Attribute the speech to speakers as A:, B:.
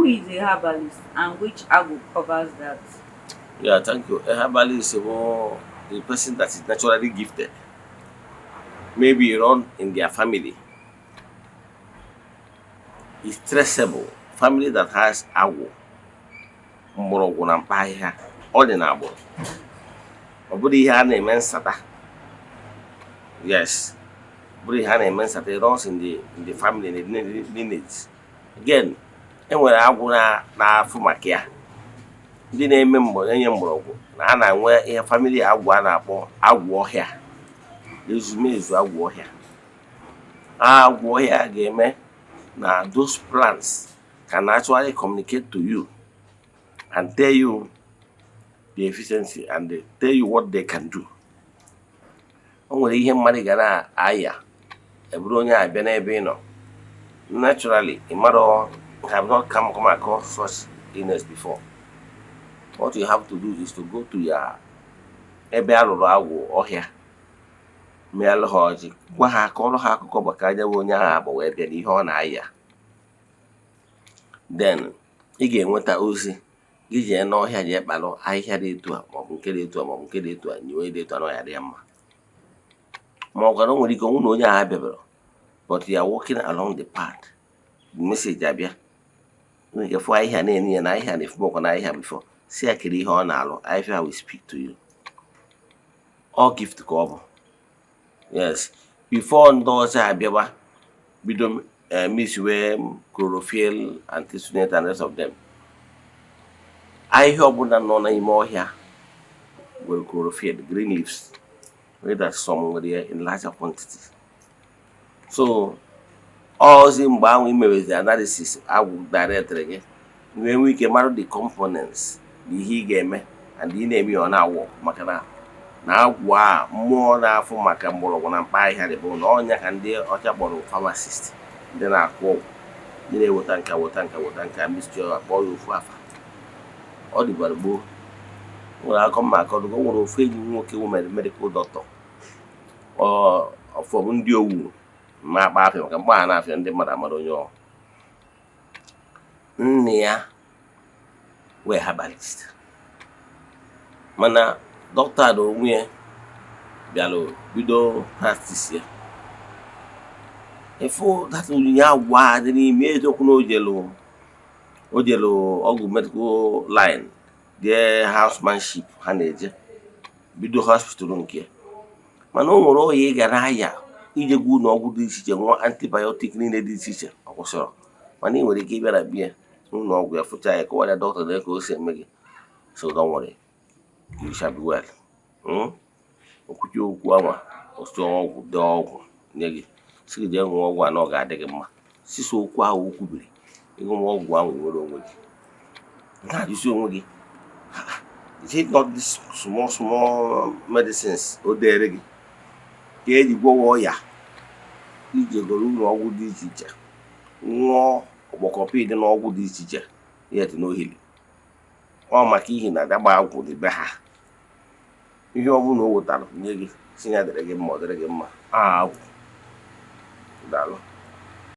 A: Who is a herbalist and which agwụ covers that?
B: Yeah, thank you. A herbalist is the person that is naturally gifted. Maybe run in their family. It's traceable. Family that has agwụ, mgbọrọgwụ na mkpa ahịhịa, ọ dị n'agbụrụ. Ọ bụrụ ihe a na-eme nsata. Yes. Ọ bụrụ ihe a na-eme nsata, it runs in the family, in the lineage. Again, e nwere agwụ na-afụ maka ya. Ndị na-eme enye mgbọrọgwụ na a na-enwe ihe family agwụ a na-akpọ agwụ ọhịa, ezumezu agwụ ọhịa. Agwụ ọhịa ga-eme na those plants can actually communicate to you and tell you the efficiency and they tell you what they can do. O nwere ihe mmadụ ga na-aya, eburu onye abịa n'ebe ị nọ. Naturally, ị mara have not come across such illness before. What you have to do is to go to your ebe a rụrụ agwụ ọhịa, meelụ ha ọjị, gwa ha, kọrọ ha akụkọ maka anya bụ onye ahụ agba wee bịa na ihe ọ na-aya. Then ị ga-enweta ozi gị jee n'ọhịa, jee kpalụ ahịhịa dị etu a, maọbụ nke dị etu a, maọbụ nke dị etu a, nye onye dị etu a na ọ ya dị ya mma. Ma ọ gwara o nwere ike ọnwụ na onye ahụ abịabara, but you are walking along the path, the message abịa, nwere ike fụ ahịhịa na-enye ya na ahịhịa na-efubọkwa na ahịhịa before si ya kedu ihe ọ na-alụ. Ahịhịa will speak to you. All gift ka ọ bụ. Yes, before ndị ọcha abịawa bido mix wee chlorophyll, artesunate and rest of them, ahịhịa ọbụla nọ n'ime ọhịa nwere chlorophyll, green leaves, wey that some nwere ya in larger quantity. So ọzi mgbe ahụ imewezi analysis, agwụ directịrị gị nwee nwee ike mara the components na ihe ị ga-eme and ị na-eme ya, ọ na-awụ maka na agwụ a mmụọ na-afụ maka mgbọrọgwụ na mkpa ahịhịa dị bụ na ọnya ka ndị ọcha kpọrọ pharmacist, ndị na-akụ ọgwụ, ndị na-eweta nka, weta nka, weta nka, mixture, akpọ ya ofu afa. Ọ dịbara gboo. Nwere akọ mma akọdụgo. Nwere ofu enyi m nwoke wụ medical doctor, ọ ọfọm ndị owu ma akpa afịa maka mgbe a na-afịa ndị mmadụ amara onye ọ nne ya wee herbalist, mana dọkịta na onwe ya bịara bido practice ya. Ịfụ that onyinye agwa dị n'ime eziokwu na o jelu ọgwụ medical line, jee housemanship ha na-eje bido hospital nke ya, mana o nwere ọya ị gara aya ije gwa ụlọ ọgwụ dị iche iche, ṅụọ antibiotic niile dị iche iche, ọ kwụsịrị. Mana ị nwere ike ịbịa na bia n'ụlọ ọgwụ ya, fụcha ya, kọwara ya dọkịta na ka o si eme gị, "So don't worry, you shall be well." Okwuchi okwu anwa, osi ọgwụ, dee ọgwụ nye gị, sị gị jee ṅụọ ọgwụ a na ọ ga-adị gị mma. Sisi okwu ahụ o kwubiri, ịṅụọ ọgwụ ahụ, nwere onwe gị. Na-ajụsi onwe gị, "Is it not this small small medicines o dere gị ka eji gwọwa ọya ijegoro ụlọ ọgwụ dị iche iche, ṅụọ ọkpọkọpị dị n'ọgwụ dị iche iche, yet n'ohili ọ maka ihi na dagba agwụ dị be ha?" Ihe ọ bụla o wetara nye gị, si ya dịrị gị mma, ọ dịrị gị mma. A agwụ. Daalụ.